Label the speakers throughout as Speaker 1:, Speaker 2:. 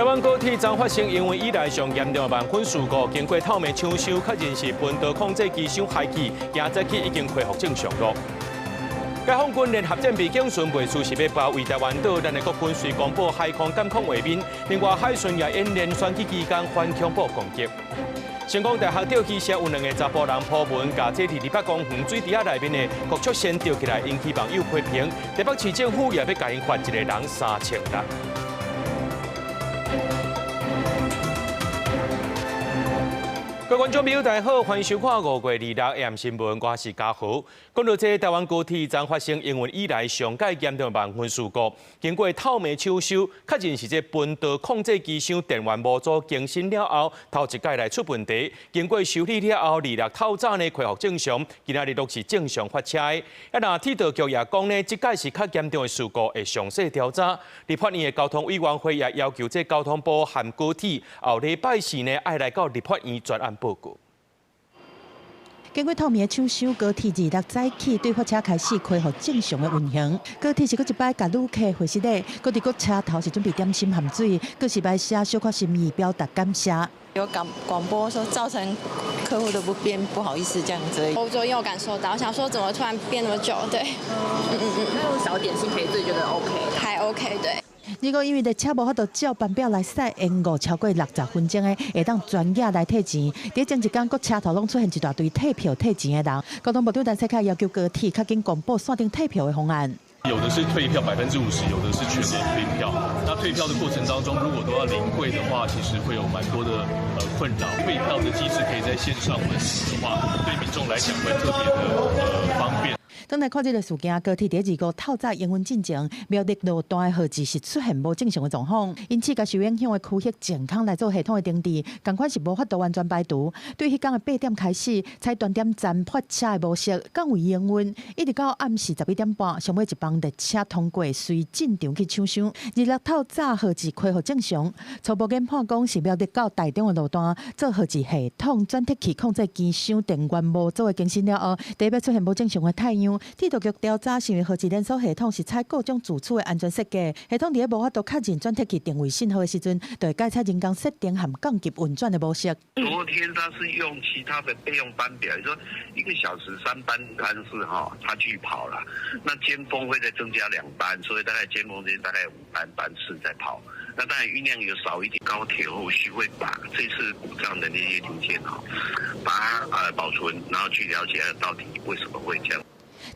Speaker 1: 台灣高鐵昨發生營運以來上嚴重的萬分事故，經過透明搶修，確認是頻道控制機箱害去，今早起已經恢復正常咯。解放軍聯合戰備警巡袂輸是欲包圍台灣島，咱的國軍隨公布海空監控畫面。另外海巡也演練選舉期間反恐怖攻擊。成功大學吊機社有兩个查埔人 po 文，共這佇日北公園水池仔內面的國足先吊起來，引起網友批評。台北市政府也欲共𪜶罰一个人3600。各位觀眾朋友，大家好，歡迎收看5月26 AM 新聞，我是嘉豪。講到這台灣高鐵昨發生營運以來上蓋嚴重的萬分事故，經過透明搶修，確認是這頻道控制機箱電源模組更新了後，頭一擺來出問題。經過修理了後，26透早呢恢復正常，今仔日攏是正常發車的。啊，若鐵道局也講呢，這擺是較嚴重的事故，會詳細調查。立法院的交通委員會也要求這交通部和高鐵後禮拜四呢，愛來到立法院專案報告。
Speaker 2: 經過透明的搶修，高鐵26早起對發車開始恢復正常的運行。高鐵是閣一擺共旅客回失禮，閣佇國車頭是準備點心含水，閣是擺寫小可心意表達感謝。
Speaker 3: 有廣廣播說造成客戶的不便，不好意思這樣子。
Speaker 4: 我昨天有感受到，我想說怎麼突然變那麼久？對，
Speaker 5: 那有小點心陪醉，覺得 OK，
Speaker 4: 還 OK，對。
Speaker 2: 如果因為列車無法度照班表來駛，延誤超過60分鐘的，會當全額來退錢。佇前一工，閣車頭攏出現一大堆退票退錢的人。交通部長陳世凱要求高鐵較緊公布線頂退票的方案。
Speaker 6: 有的是退票50%，有的是全額退票。那退票的過程當中，如果都要臨櫃的話，其實會有蠻多的困擾。退票的機制可以在線上完成的話，對民眾來講會特別的方便。
Speaker 2: 轉來看這个事件，高鐵佇25透早營運進前，苗栗路段的號誌是出現無正常的狀況，因此共受影響的區域淨空來做系統的重置，仝款是無法度完全排除。對彼工的8點開始，採斷點站發車的模式，降為營運，一直到暗時11點半，上尾一班列車通過，隨進場去搶修。26透早號誌恢復正常，初步研判講是苗栗到台中的路段做號誌系統轉貼器控制機箱電源模組的更新了後，第一擺出現無正常的態樣。鐵道局調查是因為號誌連鎖系統是採各種自主的安全設計，系統佇咧無法度確認轉貼器定位信號的時陣，就會改採人工設定和降級運轉的模式。
Speaker 7: 昨天他是用其他的備用班表，說1個小時3班班次哈，他去跑了。那尖峰會再增加2班，所以大概尖峰間大概5班班次在跑。那當然運量有少一點，高鐵後續會把這次故障的那些零件哈，把它保存，然後去了解到底為什麼會這樣。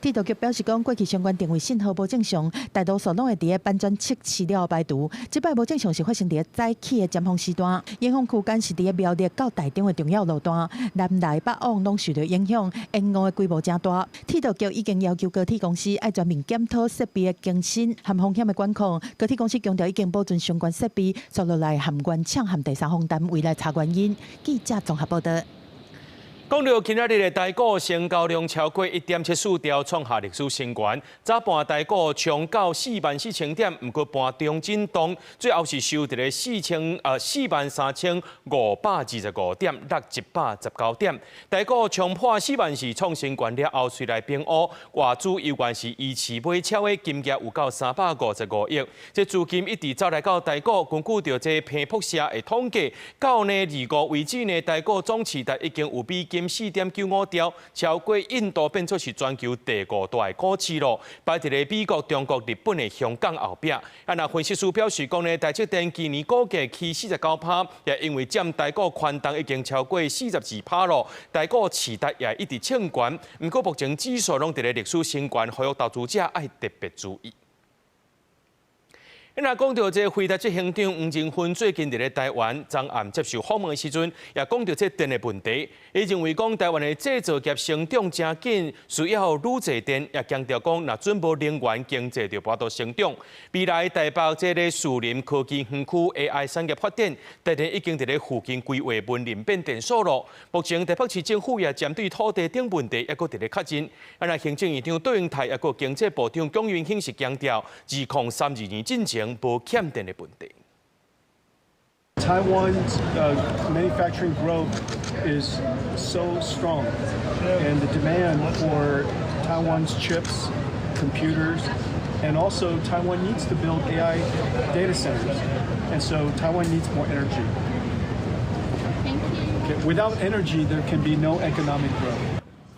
Speaker 2: 鐵道局表示講，過去相關定位信號無正常，大多數攏會佇咧搬轉測試了後排除。這擺無正常是發生佇咧早起的尖峰時段，影響區間是佇咧苗栗到台中的重要路段，南來北往攏受著影響，延誤的規模誠大。鐵道局已經要求高鐵公司愛全面檢討設備的更新和風險的管控。高鐵公司強調已經保存相關設備，續落來和原廠和第三方單位來查原因。記者綜合報道。
Speaker 1: 講到今仔日的台股成交量超過1.74兆，創下歷史新高。早盤台股衝到44,000點，毋過盤中震盪，最後是收佇咧43,525點，落119點。台股衝破4萬4創新高了後，隨來平烏，外資猶原是維持買超的金額有夠355億。這資金一直走來到台股，根據著這彭博社的統計，到呢25為止呢，台股總市值已經有美金4.95兆，超過印度變做是全球第五大的股市咯，排佇咧美國、中國、日本的香港後壁。啊，若分析師表示講呢，台積電今年股價起49趴，也因為佔台股權重已經超過42趴咯，台股市值也一直衝懸。毋過目前指數攏佇咧歷史新高，呼籲投資者愛特別注意。若講到這輝達執行長黃仁勳最近佇咧台灣昨暗接受訪問的時陣，也講到這電的問題。伊認為講台灣的製造業成長誠緊，需要愈濟電，也強調講，若準無能源，經濟就無法度成長。未來台北這个士林科技園區 AI 產業發展，台電已經佇咧附近規劃雲林變電所咯。目前台北市政府也針對土地等問題，猶閣佇咧確認。啊，若行政院長卓榮泰，猶閣經濟部長蔣雲興是強調，2032年進前無欠電的問題。
Speaker 8: Taiwan's manufacturing growth is so strong, and the demand for Taiwan's chips, computers, and also Taiwan needs to build AI data centers. And so Taiwan needs more energy.
Speaker 5: Thank you.
Speaker 8: Okay. Without energy, there can be no economic growth.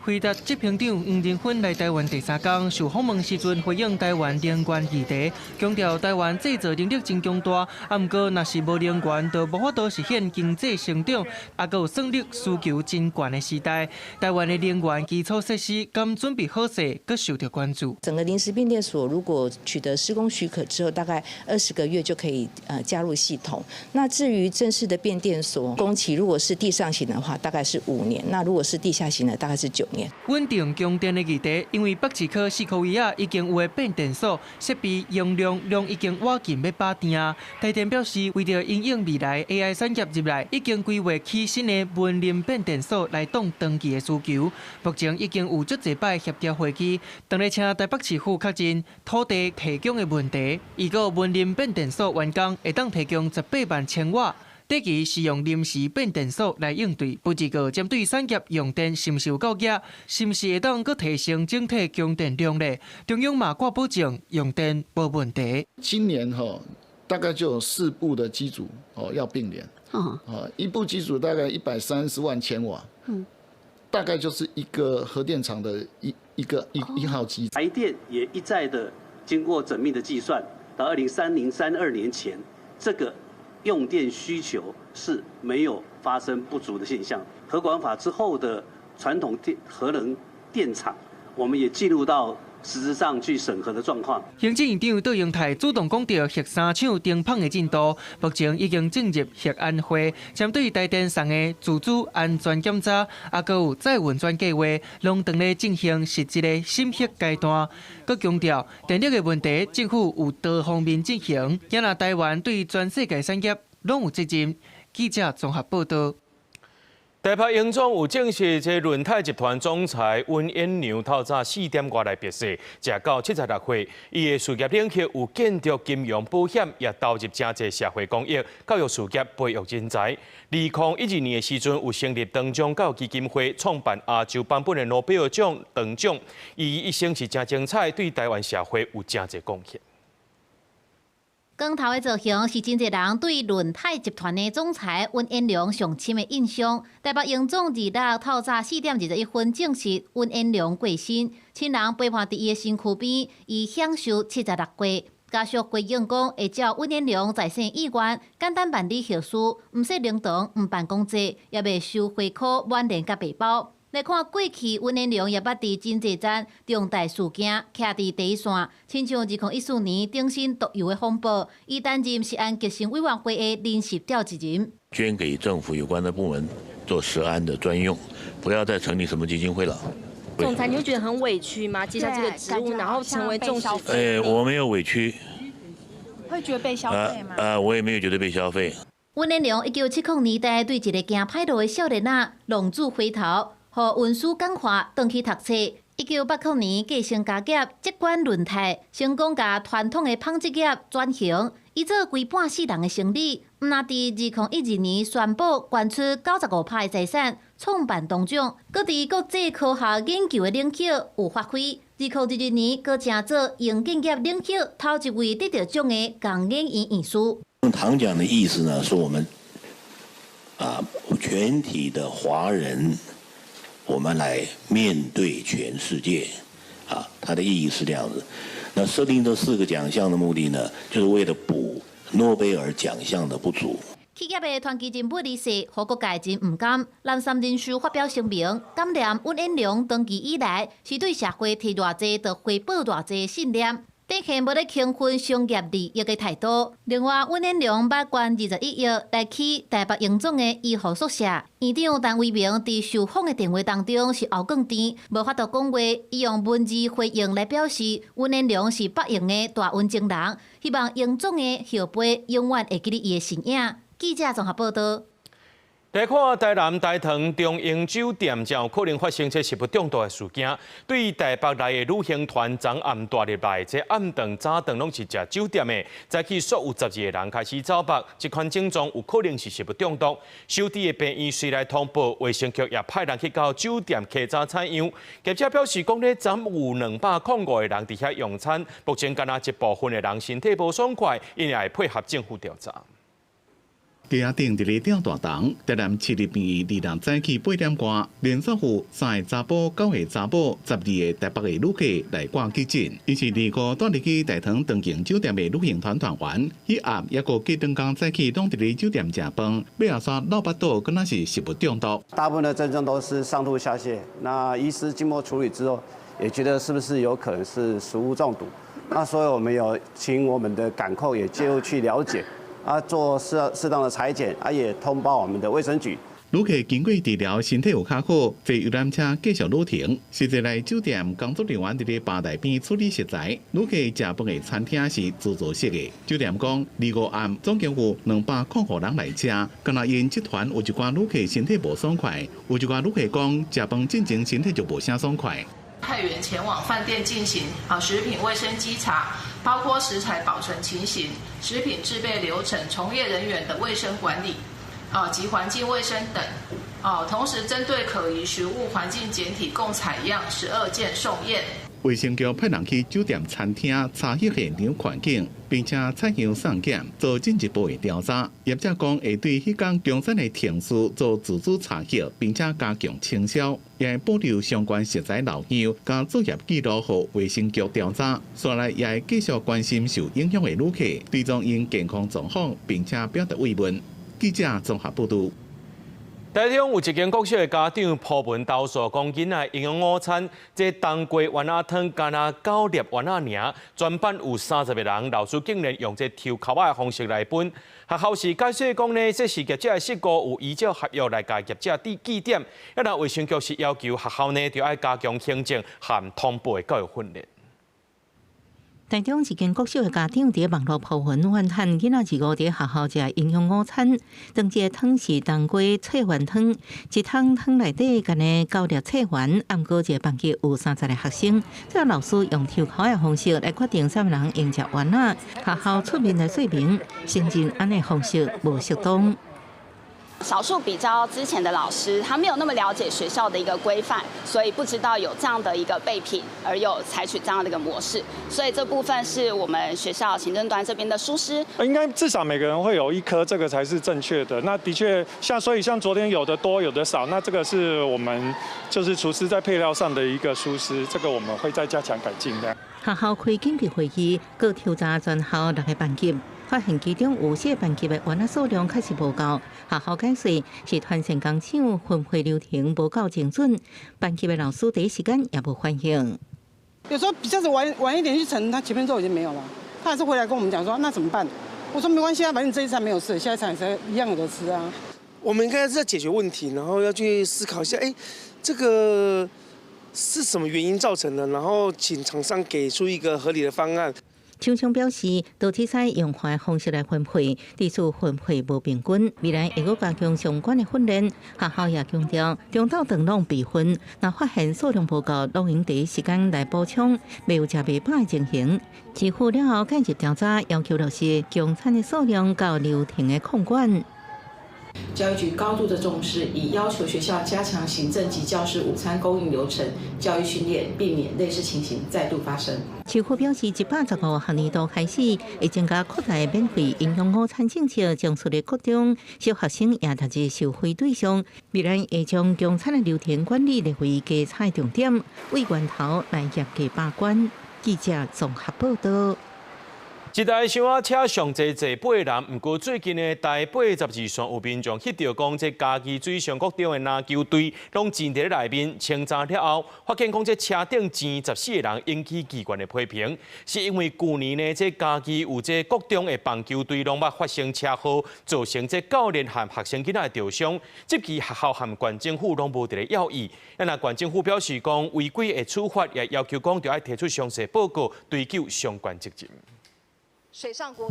Speaker 9: 輝達執行長黃仁勳來台灣第三工，受訪問時陣回應台灣能源議題，強調台灣製造能力真強大，啊，毋過若是無能源，就無法度實現經濟成長，啊，閣有算力需求真懸的時代，台灣的能源基礎設施敢準備好勢，閣受到關注。
Speaker 3: 整個臨時變電所如果取得施工許可之後，大概20個月就可以加入系統。那至於正式的變電所工期，如果是地上型的話，大概是5年；那如果是地下型的，大概是9年。
Speaker 9: 穩定供電的議題，因為北市區四箍圍仔已經有的變電所設備容量攏已經倚近欲飽電。台電表示，為著因應未來 AI 產業入來，已經規劃起新的雲林變電所來擋長期的需求。目前已經有足濟擺協調會議，當咧請台北市府確認土地提供的問題。預告雲林變電所完工，會當提供18萬千瓦。短期是用臨時變電所來應對，不過針對產業用電是毋是有夠額，是毋是會當閣提升整體供電量咧？中央嘛掛保證用電無問題。
Speaker 10: 今年哈大概就有四部的機組哦要並聯，啊一部機組大概130萬千瓦，大概就是一個核電廠的一一個一一號機。
Speaker 11: 台電也一再的經過縝密的計算，到2030、32年前，這個用電需求是沒有發生不足的現象。核管法之後的傳統電核能電廠，我們也進入到實質上去審核的狀況。
Speaker 9: 行政院長卓榮泰主動講著核三廠停麭的進度，目前已經進入核安會，針對台電送的自主安全檢查，啊，閣有再運轉計劃，攏正咧進行實質的審核階段。閣強調電力的問題，政府有多方面進行，也若台灣對全世界產業攏有責任。記者綜合報道。
Speaker 1: 台北榮總有證實，這潤泰集團總裁溫衍良透早4點外來辭世，食到76歲。伊的事業領域有建築、金融、保險，也投入誠濟社會公益、教育事業，培育人才。2012年的時陣，有成立長江教育基金會，創辦亞洲版本的諾貝爾獎長獎。伊一生是誠精彩，對台灣社會有誠濟貢獻。
Speaker 12: 光頭的造型是真濟人對潤泰集團的總裁溫衍良上深的印象。台北榮總二六透早4點21分證實溫衍良過身，親人陪伴佇伊的身軀邊，伊享壽76歲。家屬回應講，會照溫衍良在生意願，簡單辦理後事，毋設靈堂，毋辦公祭，也袂收花箍、挽聯佮白包。來看過去，溫衍良也捌佇真濟棧重大事件徛佇第一線，親像2014年頂新毒油的風暴，伊擔任食安革新委員會的臨時召集人。
Speaker 13: 捐給政府有關的部門做食安的專用，不要再成立什麼基金會了。
Speaker 5: 總裁，你會覺得很委屈嗎？接下這個職務，然後成為眾矢之
Speaker 13: 的。我沒有委屈。
Speaker 5: 會覺得被消費嗎？
Speaker 13: 我也沒有覺得被消費。
Speaker 12: 溫衍良1970年代對一个行歹路的少年仔浪子回頭，予溫師感化，轉去讀冊。1980年繼承家業，接管潤泰，成功共傳統的紡織業轉型，伊做規半世人的生理。毋但佇2012年宣布捐出95%的財產，創辦長獎，閣佇國際科學研究的領域有發揮。2022年，閣成做營建業領域頭一位得著獎的工研院院士。
Speaker 13: 唐獎的意思呢，是我們啊全體的華人，我們來面對全世界，啊，它的意義是這樣子。那設定這四個獎項的目的呢，就是為了補諾貝爾獎項的不足。
Speaker 12: 企業的傳奇人物離世，予各界真毋甘。南山人壽發表聲明，感念溫衍良長期以來是對社會提偌濟，就回報偌濟信念，展現無咧輕忽商業利益的態度。另外，溫衍良捌捐21億來起台北榮總的醫護宿舍。院長陳為民佇受訪的電話當中是喉哽甜，無法度講話，伊用文字回應來表示溫衍良是北榮的大恩情人，希望榮總的後輩永遠會記得伊的身影。記者綜合報道。
Speaker 1: 來看台南大同中英酒店，將有可能發生這食物中毒的事件。對台北來的旅行團，昨暗蹛入來，這暗頓早頓攏是食酒店的，早起煞有12個人開始走腹，這款症狀有可能是食物中毒。收治的病院隨來通報，衛生局也派人去到酒店稽查採樣。業者表示講咧，昨有205個人佇遐用餐，目前敢若一部分的人身體無爽快，𪜶也會配合政府調查。
Speaker 14: 街仔頂佇咧吊大銅，台南市立醫院二六早起8點外，連續有三个查埔、九个查某、12个台北的旅客來掛急診。𪜶是25帶入去大唐長榮酒店的旅行團團員，彼暗猶閣隔兩工早起攏佇咧酒店食飯，尾仔煞落腹肚，敢若是食物中毒。
Speaker 15: 大部分的症狀都是上吐下瀉，那醫師經過處理之後，也覺得是不是有可能是食物中毒？那所以我們有請我們的感控也介入去了解。啊，做適當的採檢，啊，也通報我們的衛生局。
Speaker 14: 旅客經過治療，身體有較好，坐遊覽車繼續旅程。實際來酒店工作人員佇咧吧台邊處理食材，旅客食飯的餐廳是自助式的。酒店講，25暗總共有205人來食，敢若𪜶這團有一寡旅客身體無爽快，有一寡旅客講食飯進前身體就無啥爽快。
Speaker 16: 派員前往飯店進行食品衛生稽查，包括食材保存情形、食品製備流程、從業人員的衛生管理及環境衛生等。同時針對可疑食物環境檢體共採樣12件送驗。
Speaker 14: 衛生局派人去酒店餐廳查翕現場環境，並且採樣送檢，做進一步的調查。業者講會對彼工供餐的程序做自主查核，並且加強清消，也會保留相關食材留樣，佮作業記錄予衛生局調查。紲來也會繼續關心受影響的旅客，追蹤𪜶健康狀況，並且表達慰問。記者綜合報導。
Speaker 1: 台中有一間國小的家長鋪文投訴，講囡仔營養午餐，這冬瓜丸仔湯干焦九粒丸仔爾，全班有30個人，老師竟然用這抽鬮仔的方式來分。學校是解釋講呢，這是業者的失誤，有依照合約來共業者記記點。啊，若衛生局是要求學校呢，著愛加強行政和通報的教育訓練。
Speaker 17: 台中一間國小的家長佇網路鋪文怨嘆，囡仔25佇學校食營養午餐，當這個湯是冬瓜脆丸湯，一湯湯內底干焦九粒脆丸，毋過一個班級有30個學生，最後老師用抽鬮的方式來決定啥物人用食丸仔，學校出面來說明，承認按呢方式無適當。
Speaker 18: 少數比較資淺的老師，他沒有那麼了解學校的一個規範，所以不知道有這樣的一個備品，而有採取這樣的一個模式，所以這部分是我們學校行政端這邊的疏失。
Speaker 8: 應該至少每個人會有一顆，這個才是正確的。那的確，像所以像昨天有的多有的少，那這個是我們就是廚師在配料上的一個疏失，這個我們會再加強改進的。
Speaker 17: 學校開緊急會議，閣抽查全校6個班級。發現其中有四個班級的丸仔數量確實無夠，學校解釋是傳線工廠分配流程無夠精準，班級的老師第一時間也無反應。
Speaker 19: 有時候比較晚晚一點去盛，他前面肉已經沒有了，他還是回來跟我們講說那怎麼辦？我說沒關係啊，反正這一餐沒有事，下一餐也是一樣有得吃啊。
Speaker 20: 我們應該是在解決問題，然後要去思考一下，哎，這個是什麼原因造成的？然後請廠商給出一個合理的方案。
Speaker 17: 廠商表示，都會使用換方式來分配，這次分配無平均，未來會閣加強相關的訓練。學校也強調，中晝頓攏備份，若發現數量無夠，攏用第一時間來補充，袂有食袂飽的情形。市府了後介入調查，要求落實供餐的數量佮流程的控管。
Speaker 16: 教育局高度的重視，已要求學校加強行政及教師午餐供應流程教育訓練，避免類似情形再度發生。
Speaker 17: 市府表示，115學年度開始，會增加擴大免費營養午餐政策，將私立國中小學生也納入受惠對象。未來會將供餐的流程管理列為稽查重點，為源頭來嚴格把關。記者綜合報道。
Speaker 1: 一台小車上濟坐八人，毋過最近的台82線有民眾翕著講，這嘉義水上國中的籃球隊攏擠佇咧內面清查了後，發現講這車頂前14個人引起機關的批評，是因為舊年呢，這嘉義有這國中的棒球隊攏捌發生車禍，造成這教練和學生囡仔著傷，這期學校和縣政府攏無佇咧要意。啊，若縣政府表示講違規會處罰，也要求講著愛提出詳細報告，追究相關責任。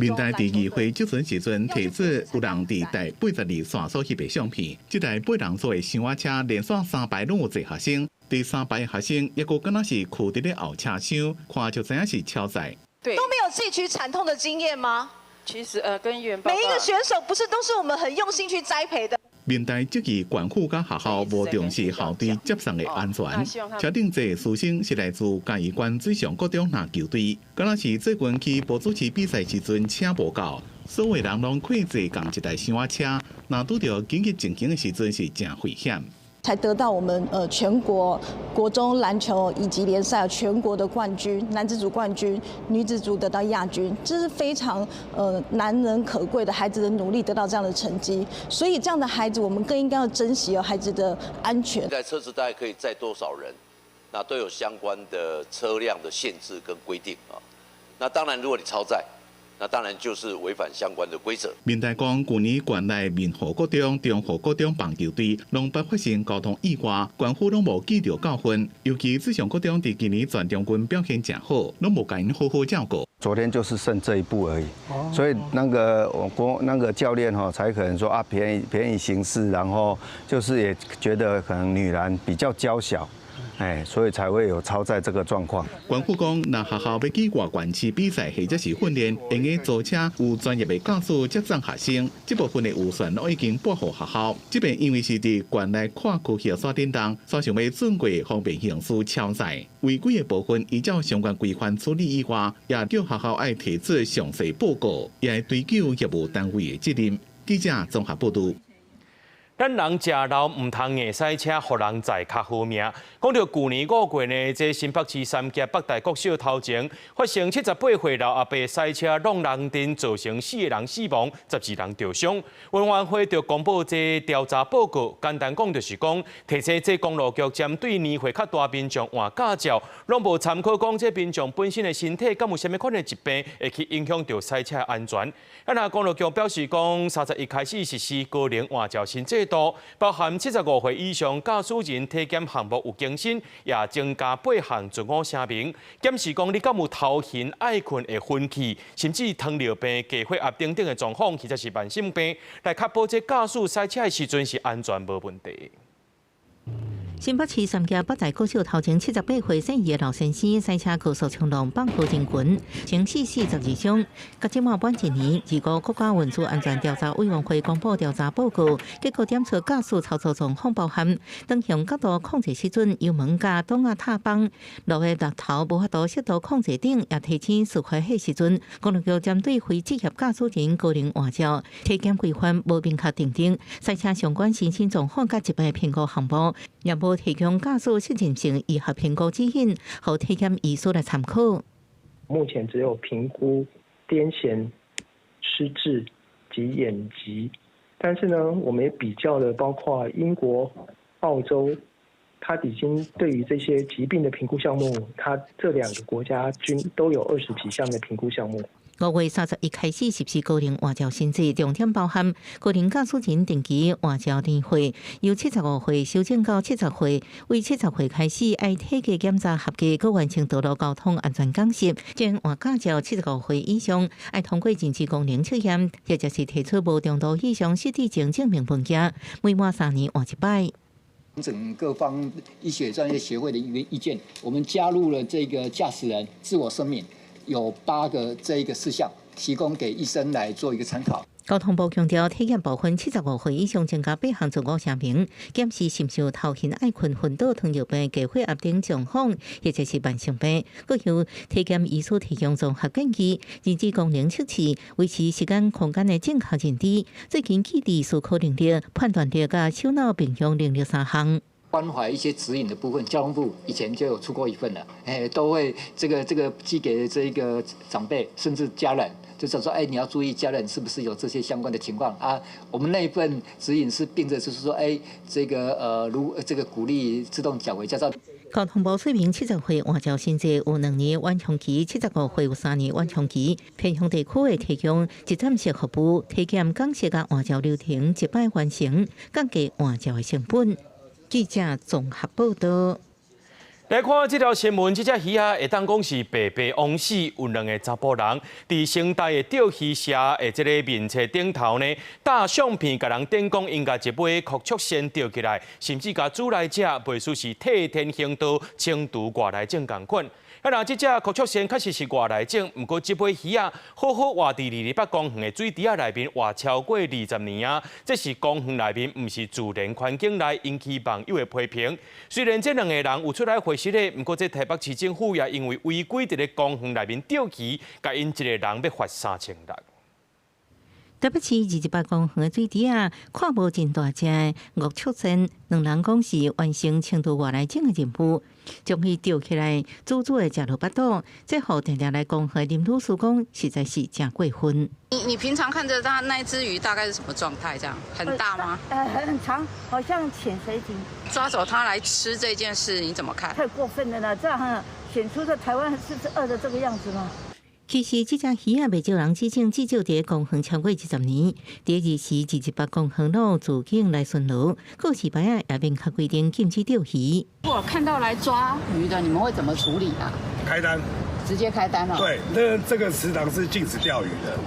Speaker 14: 民代第二會質詢時陣，提出有人佇台82線所翕的相片，這台八人座的小巴車連續三排攏有坐學生，第三排學生猶閣敢若是跍佇咧後車廂，看就知影是超載。
Speaker 21: 對，都沒有汲取慘痛的經驗嗎？
Speaker 16: 其實，跟議員
Speaker 21: 每一個選手不是都是我們很用心去栽培的。
Speaker 14: 民代質疑縣府佮學校無重視校隊接送的安全，車頂坐師生是來自嘉義縣水上國中籃球隊，敢若是最近去埔竹市比賽時陣車無夠，所有人攏跨坐仝一台小車，若拄著緊急情形的時陣是誠危險。
Speaker 4: 才得到我們全國國中籃球乙級聯賽全國的冠軍，男子組冠軍，女子組得到亞軍，這是非常難能可貴的孩子的努力得到這樣的成績，所以這樣的孩子我們更應該要珍惜哦孩子的安全。
Speaker 22: 在車子大概可以載多少人？那都有相關的車輛的限制跟規定啊。那當然，如果你超載，那當然就是違反相關的規則。
Speaker 14: 民代講，舊年縣內民和國中、中和國中棒球隊攏捌發生交通意外，縣府攏無記著教訓。尤其志祥國中佇今年全中軍表現誠好，攏無共𪜶好好照顧。
Speaker 23: 昨天就是剩這一步而已，所以那個我國那個教練哈才可能說啊便宜便宜行事，然後就是也覺得可能女籃比較嬌小。哎，所以才會有超載這個狀況。
Speaker 14: 縣府講，若學校欲去外縣市比賽或者是訓練，會用租車有專業的駕駛接送學生。這部分的預算攏已經撥予學校。這遍因為是佇縣內跨區域徙振動，所以想欲轉過方便行駛超載。違規的部分依照相關規範處理以外，也叫學校愛提出詳細報告，也會追究業務單位的責任。記者綜合報導。
Speaker 1: 咱人食老毋通硬駛車，予人載較好命。講著舊年五月呢，這新北市三峽北大國小頭前發生78歲老阿伯駛車挵人陣，造成四个人死亡，12人著傷。委員會就公布這調查報告，簡單講就是講，提醒這公路局針對年歲較大民眾換駕照，攏無參考講這民眾本身的身體敢有啥物款的疾病，會去影響著駛車安全。啊，若公路局表示講，31開始實施高齡換照新制度，包含75歲以上駕駛人體檢項目有更新，也增加八項自我聲明，檢視講你敢有頭暈、愛睏會昏去，甚至糖尿病、高血壓等等的狀況，或者是慢性病，來確保這駕駛駛車的時陣是安全無問題。
Speaker 17: 新北市三峽北大國小頭前78歲姓葉的老先生駛車高速衝浪放火人群，前四死十二傷。佮這馬滿一年，二五國家運輸安全調查委員會公布調查報告，結果檢出駕駛操作狀況包含轉向角度控制失準、油門佮擋仔踏板、路的石頭無法度適度控制等，也提醒事發彼時陣，公路局針對非職業駕駛人高齡換照、體檢規範無明確訂定、駛車相關身心狀況佮疾病評估項目，也無提供駕駛適任性醫學評估指引，予體檢醫師來參考。
Speaker 24: 目前只有評估癲癇、失智及眼疾，但是呢，我們也比較了，包括英國、澳洲，它已經對於這些疾病的評估項目，它這兩個國家均都有20幾項的評估項目。
Speaker 17: 5月31開始實施高齡換照新制，重點包含高齡駕駛人定期換照年歲，由75歲修正到70歲，為70歲開始愛體格檢查合格，閣完成道路交通安全講習。將換駕照75歲以上愛通過認知功能測驗，或者是提出無中度以上失智症證明文件，每滿3年換一擺。
Speaker 25: 整各方醫學專業協會的一個意見，我們加入了這個駕駛人自我聲明。有8個這一個事項提供給醫生來做一個參考。
Speaker 17: 交通部強調，體檢部分75歲以上增加八項自我聲明，檢視是毋是有頭暈、愛睏、昏倒、糖尿病、高血壓等狀況，或者是慢性病，閣由體檢醫師提供綜合建議，認知功能測試，維持時間空間的正確認知，最近記憶思考能力、判斷力佮手腦並用能力三項。
Speaker 25: 關懷一些指引的部分，交通部以前就有出過一份了，哎，都會這個寄給這個長輩，甚至家人，就是說，哎，你要注意家人是不是有這些相關的情況啊？我們那一份指引是並着就是說，哎，這個如這個鼓勵自動繳回駕照。
Speaker 17: 交通部說明，70歲換照新制有2年緩衝期，75歲有3年緩衝期。偏鄉地區會提供一站式服務，體檢講習佮換照流程一擺完成，降低換照的成本。記者綜合報導。
Speaker 1: 來看這條新聞，這隻魚仔會當講是白白枉死，有兩个查埔人佇成大的釣魚社的這个面冊頂頭呢，搭相片共人頂講，𪜶共一尾擴觸鱔釣起來，甚至共煮來食，袂輸是替天行道，清除外來種仝款。啊，若這隻擴觸鱔確實是外來種，毋過這尾魚仔好好活佇二二八公園的水池仔內面活超過20年啊！這是公園內面，毋是自然環境內引起網友的批評。雖然這兩个人有出來回釋咧，毋過這台北市政府也因為違規佇咧公園內面釣魚，共𪜶一个人欲罰3600。
Speaker 17: 台北市28公園的水池仔，看無真大隻吳卓先，兩人講是完成程度外來種的任務，將伊釣起來，煮煮的食落腹肚，這予定定來公園林女士講，實在是誠過分。
Speaker 2: 你平常看著它那隻魚大概是什麼狀態？這樣很大嗎？
Speaker 3: 很長，好像潛水艇。
Speaker 2: 抓走它來吃這件事，你怎麼看？
Speaker 3: 太過分了啦！這樣顯出這台灣是不是餓得這個樣子嗎？
Speaker 17: 其實這隻魚仔袂少人指證，至少佇公園超過20年。佇二市228公園路自警來巡邏，告示牌仔也明確規定禁止釣魚。
Speaker 2: 如果看到來抓魚的，你們會怎麼處理啊？
Speaker 6: 開單，
Speaker 2: 直接開單了。
Speaker 6: 對，那這個池塘是禁止釣魚的。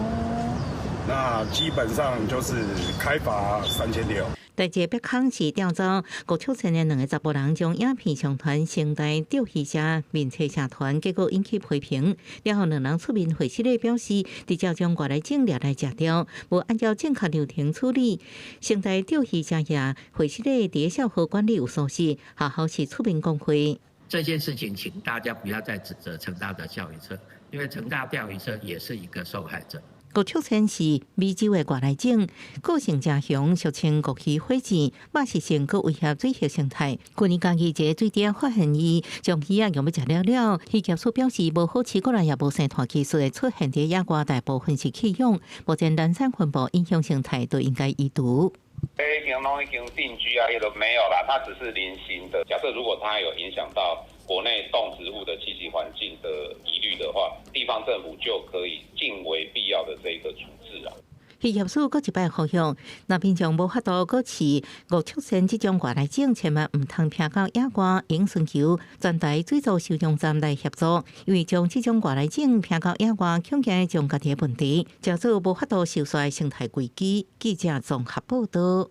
Speaker 6: 那基本上就是開罰3600。
Speaker 17: 第一個別空是調查吳秋成的兩個查埔人將影片上傳成台釣魚社面冊社團，結果引起批評。了後兩人出面回釋咧表示，直接將外來種掠來食掉，無按照正確流程處理。成台釣魚社也回釋咧，佇校和管理有疏失，學校是出面講話。
Speaker 7: 這件事情，請大家不要再指責成大的釣魚社，因為成大釣魚社也是一個受害者。
Speaker 17: 吳秋千是美洲的外來種，個性誠雄，俗稱吳魚火箭，肉食性，閣威脅水域生態。去年嘉義一个水池發現伊將魚仔用欲食了了，漁業署表示無好飼，過來也無生湠技術會出現佇野外，大部分是棄養，目前濫產分布影響生態，都應該移除。
Speaker 10: 已經攏已經定居啊，也都沒有啦，它只是零星的。假設如果它有影響到國內動植物的棲息環境的疑慮的話，地方政府就可以盡為必要的這個處置啊。
Speaker 17: 漁業署閣一擺呼籲，若民眾無法度閣飼吳秋千這種外來種，千萬毋通拚到野外，應尋求全台水族收容站來協助，因為將這種外來種拚到野外，恐驚將家己的問題，造成無法度收煞的生態危機。記者綜合報道。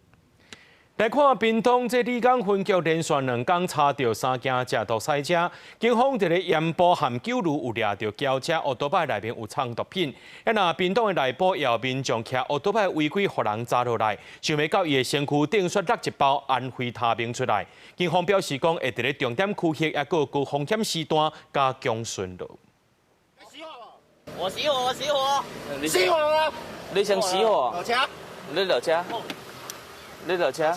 Speaker 1: 來看屏東這里港分局連續兩工查著三件食毒賽車，警方佇咧鹽埔和九如有掠著轎車，烏多擺內面有藏毒品。啊，若屏東的內埔也有民眾騎烏多擺違規予人查落來，想袂到伊的身軀頂煞落一包安非他命出來。警方表示講，會佇咧重點區域，抑閣高風險時段加強巡邏。
Speaker 26: 我熄火，我熄火，
Speaker 27: 熄火啊！
Speaker 26: 你想熄火？
Speaker 27: 落車，
Speaker 26: 你落車。你落車。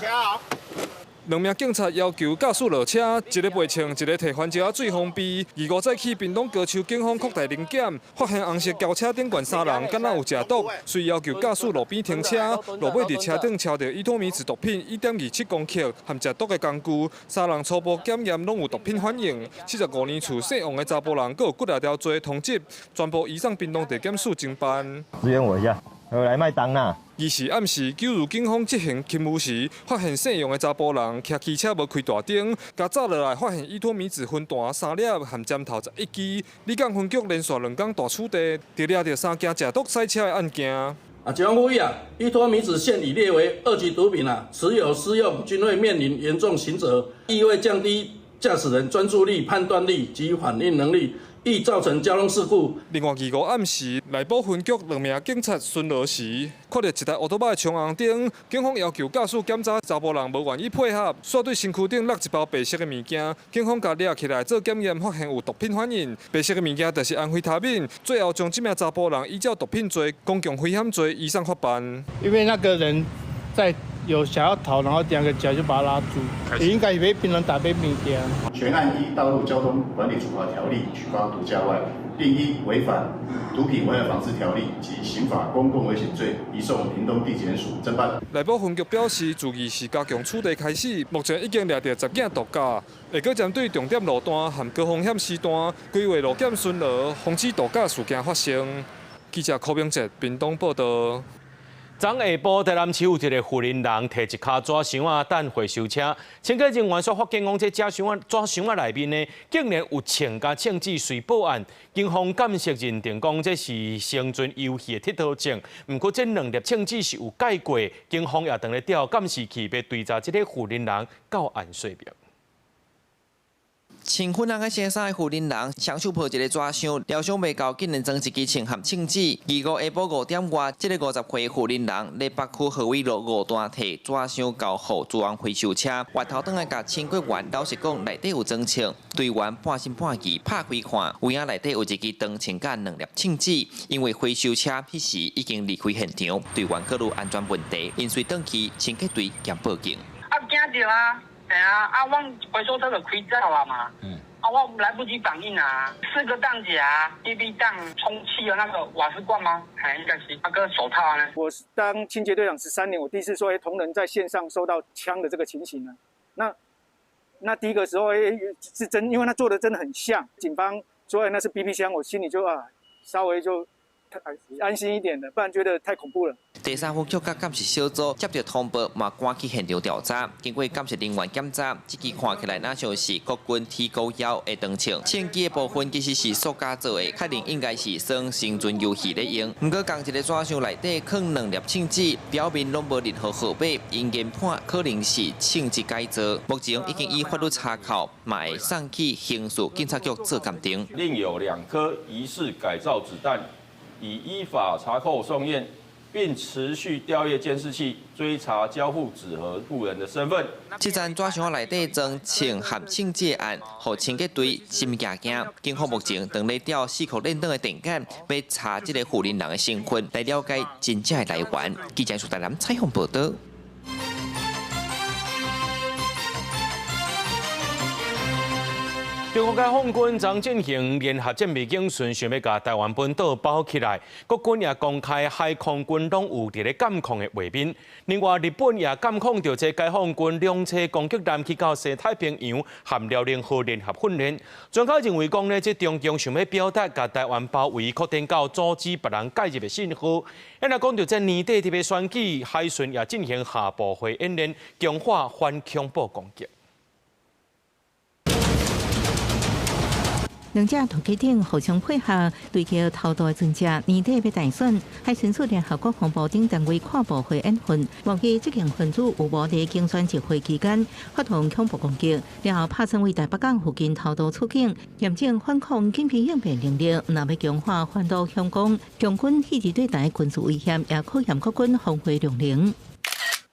Speaker 28: 兩名警察要求駕駛落車，一個袂穿，一個提番石仔水封閉。25早起，屏東高丘警方擴大臨檢，發現紅色轎車頂懸三人，敢若有食毒，遂要求駕駛路邊停車。路尾佇車頂抄著依托咪酯毒品1.27公克含食毒的工具，三人初步檢驗攏有毒品反應。75年厝姓王的查埔人，閣有幾若條罪通緝，全部移送屏東地檢署偵辦。
Speaker 29: 支援我一下，我來麥當娜。
Speaker 28: 二是暗時，九如警方執行勤務時，發現姓楊的查埔人騎機車無開大燈，共查落來發現依托咪酯分彈三粒含針頭11支。里港分局連續兩工大取締，就掠著三件食毒賽車的案件。
Speaker 30: 啊，警方呼籲啊，依托咪酯現已列為二級毒品啊，持有、施用均會面臨嚴重刑責，亦會降低駕駛人專注力、判斷力及反應能力。易造成交通事故。
Speaker 28: 另外，25暗時，內埔分局兩名警察巡邏時，看著一台烏托邦衝紅燈，警方要求駕駛檢查，查埔人無願意配合，煞對身軀頂落一包白色的物件，警方共掠起來做檢驗，發現有毒品反應。白色的物件就是安非他命。最後將這名查埔人依照毒品罪、公共危險罪移送法辦。
Speaker 31: 因為那個人在有想要逃，然後兩個腳就把他拉住，應該以為檳榔打杯物件。
Speaker 32: 全案依道路交通管理處罰條例舉發毒駕外，另依違反毒品危害防治條例及刑法公共危險罪，移送屏東地檢署偵辦。
Speaker 28: 內埔分局表示，自二是加強取締開始，目前已經掠著10件毒駕，會閣針對重點路段和高風險時段，規劃路檢巡邏，防止毒駕事件發生。記者柯明哲屏東報道。
Speaker 1: 昨下晡，台南市有一個婦人人提一跤紙箱仔等回收車，清潔人員煞發現講，這紙箱仔紙箱仔內面呢，竟然有秤佮秤紙，遂報案。警方鑑識認定講，這是生存遊戲的鐵佗秤，毋過這兩粒秤紙是有改過，警方也當咧調監視器，欲追查這个婦人人到案說明。
Speaker 5: 穿粉紅的衫的婦人人，雙手抱一个紙箱，料想袂到，竟然裝一支槍和槍支。25下晡5點外，這个50歲婦人人佇北區河尾路5段提紙箱交予資源回收車，回頭轉來共清潔員老實講，內底有裝槍，隊員半信半疑拍開看，有影內底有一支長槍佮兩粒槍支。因為回收車彼時已經離開現場，隊員考慮安全問題，𪜶隨轉去清潔隊兼報警。
Speaker 8: 啊，驚著啊！嘿啊，啊，阮回收車就開走啊嘛。啊，我來不及反應啊，四個彈夾、BB 彈、充氣的那個瓦斯罐嗎？還應該是那個手套啊。
Speaker 9: 我當清潔隊長13年，我第一次說，同仁在線上收到槍的這個情形呢。那第一個時候，是真，因為他做的真的很像。警方說，那是 BB 槍，我心裡就啊，稍微就安心一點的，不然覺得太恐怖了。
Speaker 5: 第三分局佮監視小組接到通報，嘛趕去現場調查。經過監視人員檢查，這支看起來若像是國軍 T91的長槍，槍支的部分其實是塑膠做的，確認應該是耍生存遊戲咧用。毋過，仝一个紙箱內底囥兩粒槍支，表面攏無任何號碼，𪜶研判可能是槍支改造。目前已經以法律查扣，嘛會送去刑事警察局做鑑定。
Speaker 11: 另有2顆疑似改造子彈，已依法查扣送驗，並持續調閱監視器追查交付紙盒婦人的身份。
Speaker 5: 這層紙箱內底裝槍和槍支案，予清潔隊心驚驚。警方目前正咧調四箍連登的電檢，欲查這個婦人人的身份，來了解真正的來源。記者蘇台南採訪報導。
Speaker 1: 中國解放軍昨進行聯合戰備演習，想欲共台灣本島包起來。國軍也公開海空軍攏有佇咧監控的畫面。另外，日本也監控著這解放軍兩棲攻擊艦去到西太平洋和遼寧號聯合訓練。專家認為講呢，這中共想欲表達共台灣包圍擴展到阻止別人介入的信號。啊，若講著這年底特別選舉，海巡也進行下部會演練，強化反恐怖攻擊。
Speaker 17: 兩隻突擊艇互相配合，對決偷渡的船隻。年底欲大選，海巡署聯合國防部等單位跨部會演訓，忘記這件分子有無佇競選集會期間發動恐怖攻擊，然後拍算為台北港附近偷渡出境，驗證反恐緊急應變能力。若欲強化反導強攻，強軍一直對台軍事威脅，也考驗國軍防衛量能。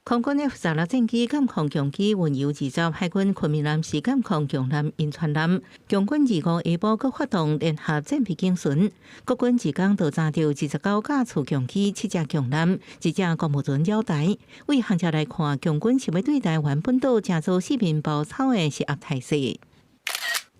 Speaker 17: 空軍 F-16戰機監控強機運油20，海軍昆明艦是監控強艦仁川艦。強軍25下晡閣發動聯合戰備警巡，國軍一工就查著29架次強機、7隻強艦、1隻公務船繞台。對航者來看，強軍是欲對台灣本島成做四面包抄的施壓態勢。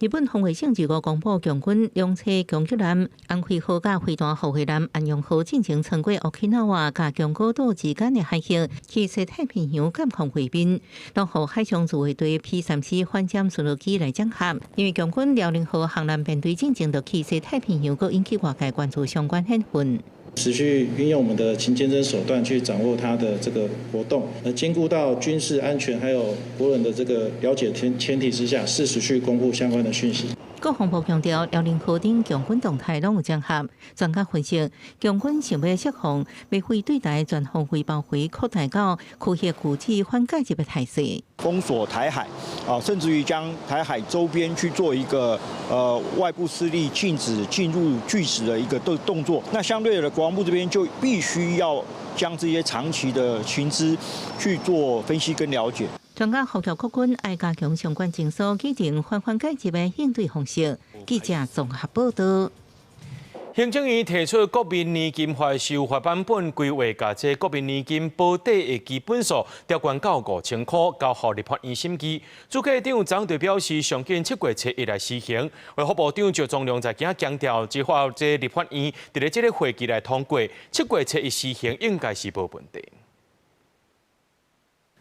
Speaker 17: 日本防衛省25公布，強軍兩棲攻擊艦安徽號佮飛彈護衛艦安陽號進前穿過沖繩佮宮古島之間的海域，去西太平洋監控畫面，攏予海上自衛隊 P-3C 反潛巡邏機來掌握。因為強軍遼寧號航艦編隊進前就去西太平洋，閣引起外界關注相關現象。
Speaker 12: 持續運用我們的情監偵手段去掌握它的這個活動，兼顧到軍事安全還有國人的這個了解前提之下，適時去公布相關的訊息。
Speaker 17: 國防部強調，遼寧號頂強軍動態攏有掌握。專家分析，強軍想欲釋放，欲飛對台全方位包圍擴大到區域拒止反介入的態勢，
Speaker 13: 封鎖台海啊，甚至於將台海周邊去做一個外部勢力禁止進入拒止的一個動作。那相對的，國防部這邊就必須要將這些長期的情資去做分析跟了解。
Speaker 17: 專家呼籲國軍愛加強相關情搜，制定防範介入的應對方式。記者綜合報道。
Speaker 1: 行政院提出國民年金法修法版本規劃，共這國民年金保底的基本數調懸到5000箍，交予立法院審議。主計長昨就表示，上緊7月7日來施行。衛福部長趙宗良在今強調，這法這立法院佇咧這个會期來通過，7月7日施行應該是無問題。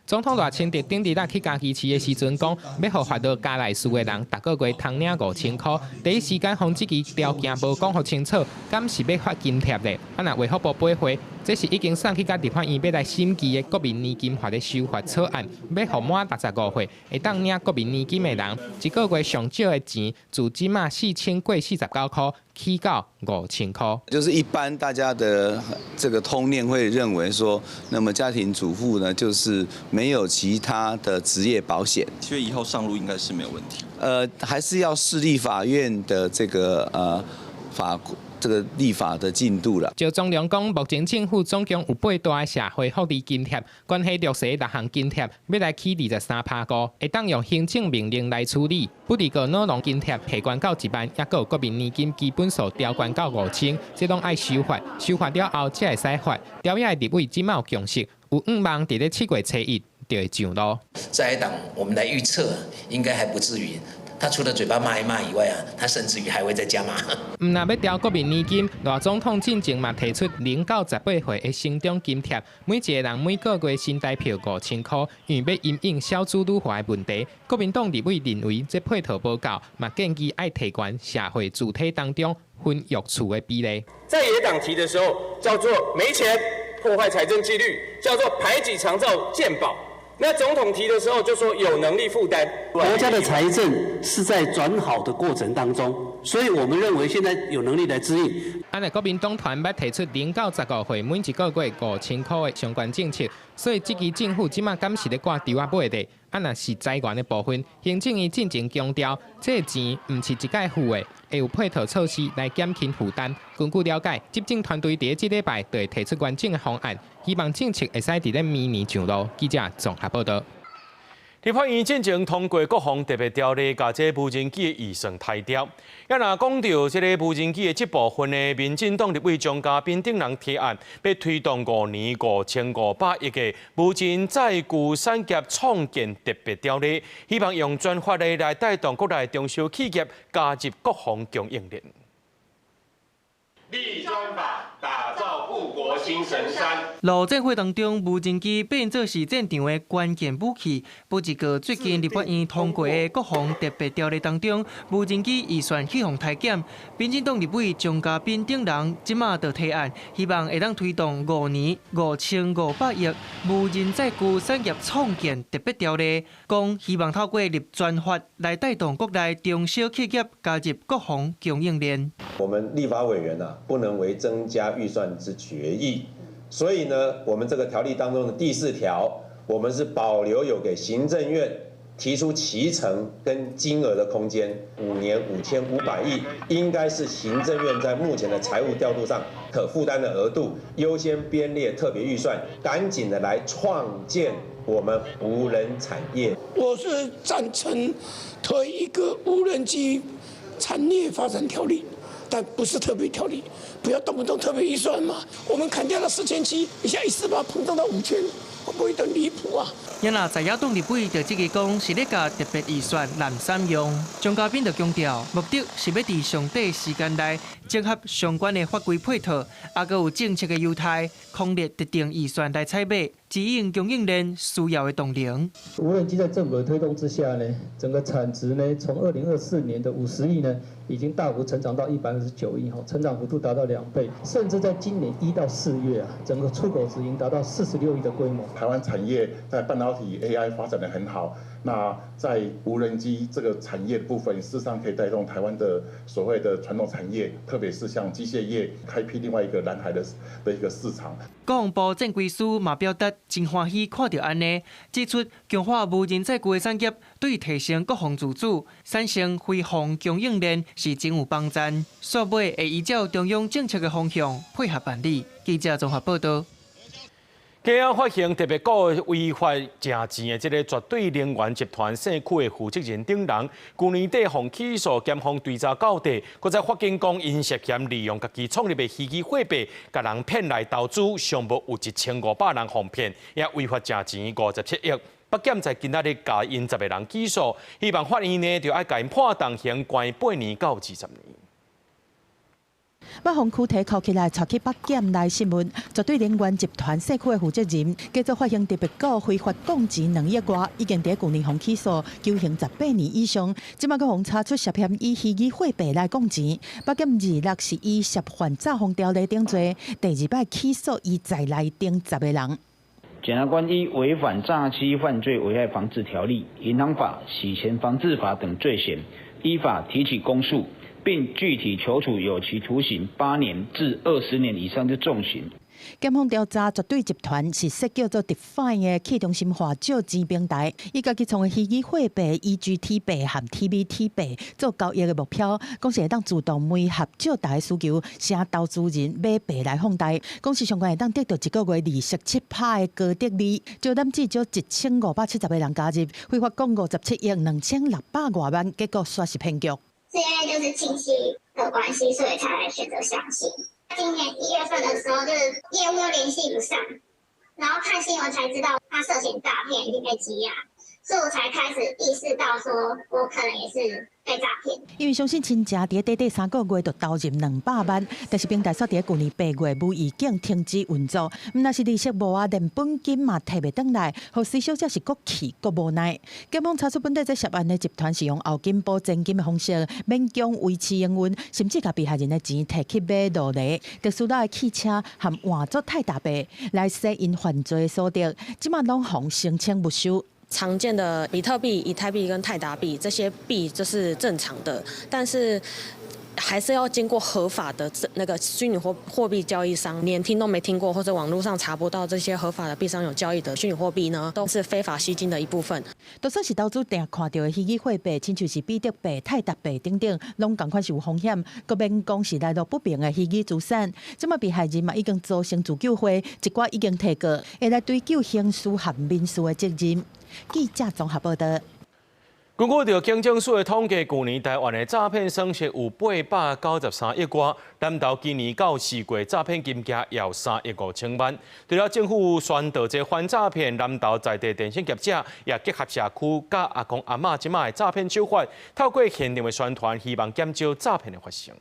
Speaker 15: 總統賴清德頂禮拜去嘉義市的時陣講，欲予法律加內事的人，逐个月通領5000箍。第一時間予這支條件無講予清楚，敢是欲發津貼咧？啊，若衛福部背會，這是已經送去共立法院欲來審議的國民年金法的修法草案，欲予滿65歲會當領國民年金的人，一個月上少的錢，自這馬4049箍起到5000箍。
Speaker 4: 就是一般大家的這個通念會認為說，那麼家庭主婦呢，就是沒有其他的職業保險。
Speaker 14: 7月1號上路應該是沒有問題。
Speaker 4: 還是要視立法院的這個法這個立法的進度啦。
Speaker 15: 趙宗龍講，目前政府總共有八大社會福利津貼，關係弱勢六項津貼，欲來起23.5%，會當用行政命令來處理。不過老農津貼提懸到1萬，抑閣有國民年金基本數調懸到5000，這攏愛修法，修法了後才會使發。朝野立委這馬有共識，有望佇咧7月初一就會上路。
Speaker 16: 在野黨，我們來預測，應該還不至於。他除了嘴巴罵一罵以外啊，他甚至於還會再加碼。
Speaker 15: 毋但欲調國民年金，賴總統進前嘛提出0到18歲的成長津貼，每一個人每個月新台票5000箍，因為欲因應少子女化的問題。國民黨立委認為這配套無夠，嘛建議愛提懸社會主體當中分育厝的比例。
Speaker 18: 在野黨提的時候，叫做沒錢破壞財政紀律，叫做排擠長照健保。那總統提的時候就說有能力負擔。
Speaker 19: 國家的財政是在轉好的過程當中，所以我們認為現在有能力來支應。
Speaker 15: 按呢國民黨團欲提出0到15歲每一個月5000箍的相關政策，所以這支政府這馬敢是咧掛稻仔尾的。啊，若是財源的部分，行政院進前強調，這個錢毋是一概付的，會有配套措施來減輕負擔。根據了解，執政團隊佇這禮拜就會提出完整的方案，希望政策會使佇咧明年上路。記者綜合報導。
Speaker 1: 立法院進前通過國防特別條例，共這無人機的預算刣掉。啊，若講著這个無人機的這部分呢，民進黨立委鍾嘉賓等人提案，欲推動5年5500億的無人載具產業創建特別條例，希望用專法的來帶動國內中小企業加入國防供應鏈。
Speaker 20: 立專法，打造護國新神山。
Speaker 21: 陸戰會當中，無人機變做是戰場的關鍵武器。不過最近立法院通過的國防特別條例當中，無人機預算去予刣減。民進黨立委鍾嘉賓等人這馬就提案，希望會當推動5年5500億無人載具產業創建特別條例，講希望透過立專法來帶動國內中小企業加入國防供應鏈。
Speaker 22: 我們立法委員啊，不能為增加預算之決議，所以呢，我們這個條例當中的第四條，我們是保留有給行政院提出期程跟金額的空間，5年5500億，應該是行政院在目前的財務調度上可負擔的額度，優先編列特別預算，趕緊的來創建我們無人產業。
Speaker 23: 我是贊成推一個無人機產業發展條例。但不是特別條例，不要動不動特別預算嘛。我們砍掉了4700，一下一次把它膨脹到5000，會不會有點離譜啊？
Speaker 21: 也若在野黨立委就質疑講，是咧共特別預算濫三用。鍾嘉賓就強調，目的是欲佇上短時間內整合相關的法規配套，抑閣有政策的優待，空列特定預算來採買，指引供應鏈需要的動能。
Speaker 24: 無人機在政府的推動之下呢，整個產值呢，從2024年的50億呢，已經大幅成長到129億，哈，成長幅度達到2倍，甚至在今年1到4月啊，整個出口值已經達到46億的規模。
Speaker 25: 台灣產業在半導體 AI 發展得很好，那在無人機這個產業部分，事實上可以帶動台灣的所謂的傳統產業，特別是像機械業，開闢另外一個藍海的一個市場。
Speaker 21: 國防部戰規司嘛表達真歡喜看著按呢，指出強化無人載具的產業，對提升國防自主、產生飛防供應鏈是真有幫助。煞尾會依照中央政策的方向配合辦理。記者綜合報導。
Speaker 1: 今仔發現特別閣違法食錢的這个絕對能源集團姓許的負責人等人，舊年底予起訴，檢方追查到底，閣再發現講𪜶涉嫌利用家己創立的虛擬貨幣，共人騙來投資，上無有1500人予騙，也違法食錢57億。北檢在今仔日共𪜶10个人起訴，希望法院呢就愛共𪜶判重刑，關8年到20年。
Speaker 2: 北方軀體銬起來，帶去北檢來訊問。絕對能源集團社區的負責人，繼續發現特別告非法摃錢2億外，已經佇舊年予起訴，求刑18年以上。這擺閣予查出涉嫌以虛擬貨幣來摃錢。北檢26是以涉犯詐謊條例定罪，第二擺起訴伊在內頂10個人。
Speaker 3: 檢察官依違反詐欺犯罪危害防制條例、銀行法、洗錢防制法等罪嫌，依法提起公訴，並具體求處有期徒刑8年至20年以上之重刑。
Speaker 2: 檢方調查絕對集團是設叫做 DeFi 的去中心化借錢平台，以家己創的虛擬貨幣 EGT 幣和 TBT 幣做交易的目標，講是會當自動媒合借貸的需求，請投資人買幣來放貸，講是上懸會當得到一個月利息7%的高得利，招攬至少1570個人加入，非法摃57億2600外萬，結果煞是騙局。
Speaker 6: 是因為就是親戚的關係，所以才選擇相信。今年1月份的時候，就是業務又聯繫不上，然後看新聞才知道他涉嫌詐騙，已經被羈押，所以我才開始意識到，說我可能也是被詐騙。
Speaker 2: 因為相信親情，佇短短3個月就投入200萬，但是平台煞佇舊年8月無預警停止運作，毋但是利息無啊，連本金嘛提袂轉來，予施小姐是閣氣閣無奈。檢方查出本底這涉案的集團是用後金補前金的方式，勉強維持營運，甚至共被害人的錢提去買勞力、特斯拉的汽車和換做泰達幣來洗𪜶犯罪所得，這馬攏予申請沒收。
Speaker 7: 常見的比特幣、以太幣跟泰達幣這些幣就是正常的，但是還是要經過合法的那個虛擬貨幣交易商，連聽都沒聽過或者網絡上查不到這些合法的幣商有交易的虛擬貨幣呢，都是非法吸金的一部分。
Speaker 2: 都算是投資定看著的虛擬貨幣，親像是比特幣、泰達幣等等，攏仝款是有風險，閣免講是來路不明的虛擬資產。這馬被害人嘛已經組成自救會，一寡已經提告，會來追究刑事和民事的責任。記者綜合報道。
Speaker 1: 根據著警政署的統計，舊年台灣的詐騙損失有893億外，南投今年到4月詐騙金額有3億5千萬。除了政府宣導這反詐騙，南投在地電信業者也結合社區，佮阿公阿嬤這馬的詐騙手法，透過現場的宣傳，希望減少詐騙的發生。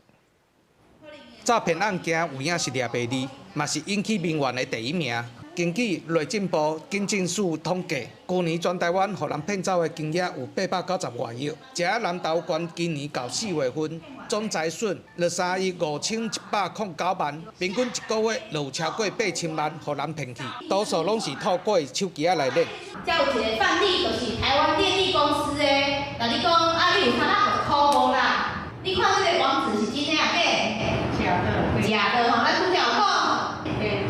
Speaker 10: 詐騙案件有影是掠袂離，嘛是引起民怨的第一名。根據內政部警政署統計，舊年全台灣予人騙走的金額有890外億。這南投縣今年到4月份總財損23億5109萬，平均一個月就有超過8000萬予人騙去，多數攏是透過手機仔來騙。
Speaker 26: 這有一個範例，就是台灣電力公司的，共你講啊，你有350塊無啦？你看這個網址是真的抑假的？假的。假的吼，咱拄才有講。對，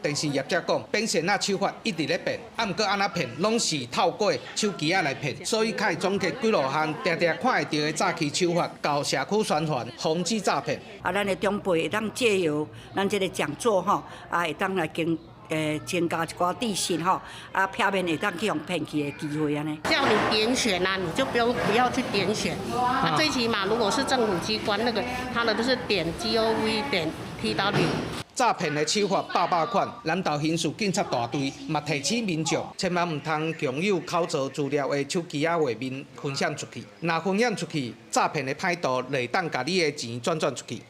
Speaker 10: 電信業者講，騙線仔手法一直咧變，啊，毋過按怎騙，攏是透過手機仔來騙，所以較會總結幾落項，定定看會著的詐欺手法，到社區宣傳，防止詐騙。
Speaker 27: 啊，咱的長輩會當藉由咱這個講座吼，啊，會當來增加一寡知識吼，啊，避免會當去予騙去的機會按呢。
Speaker 28: 叫你點選啊，你就不用不要去點選。啊，最起碼如果是政府機關，那個他的就是點 gov.tw。
Speaker 10: 詐騙的手法百百款，南投刑事警察大隊嘛提醒民眾，千萬毋通共有口座資料的手機仔畫面分享出去。若分享出去，詐騙的歹徒會當共你的錢轉轉出去。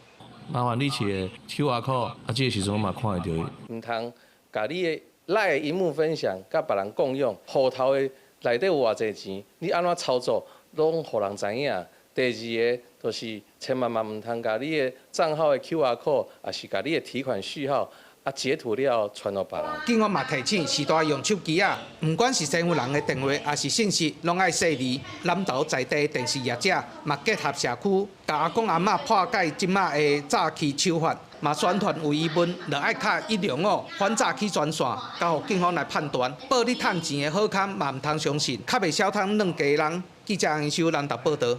Speaker 29: 麻煩你摕個 QR code，啊，這個時陣我嘛看會著。
Speaker 18: 毋通共你的 LINE 螢幕分享，佮別人共用，戶頭的內底有偌濟錢，你按怎操作，攏予人知影。第二个就是千萬嘛毋通共你的帳號的 QR code，抑是共你的提款序號，啊截圖了傳予別人。
Speaker 10: 警方嘛提醒，序大用手機仔，毋管是身份人的電話，抑是信息，攏愛細膩。南投在地電視業者嘛結合社區，共阿公阿嬤破解這馬的詐欺手法，嘛宣傳有疑問，就愛敲105反詐欺專線，交予警方來判斷。報你趁錢的好康嘛毋通相信，較袂痟通軟雞人。記者楊修南投報道。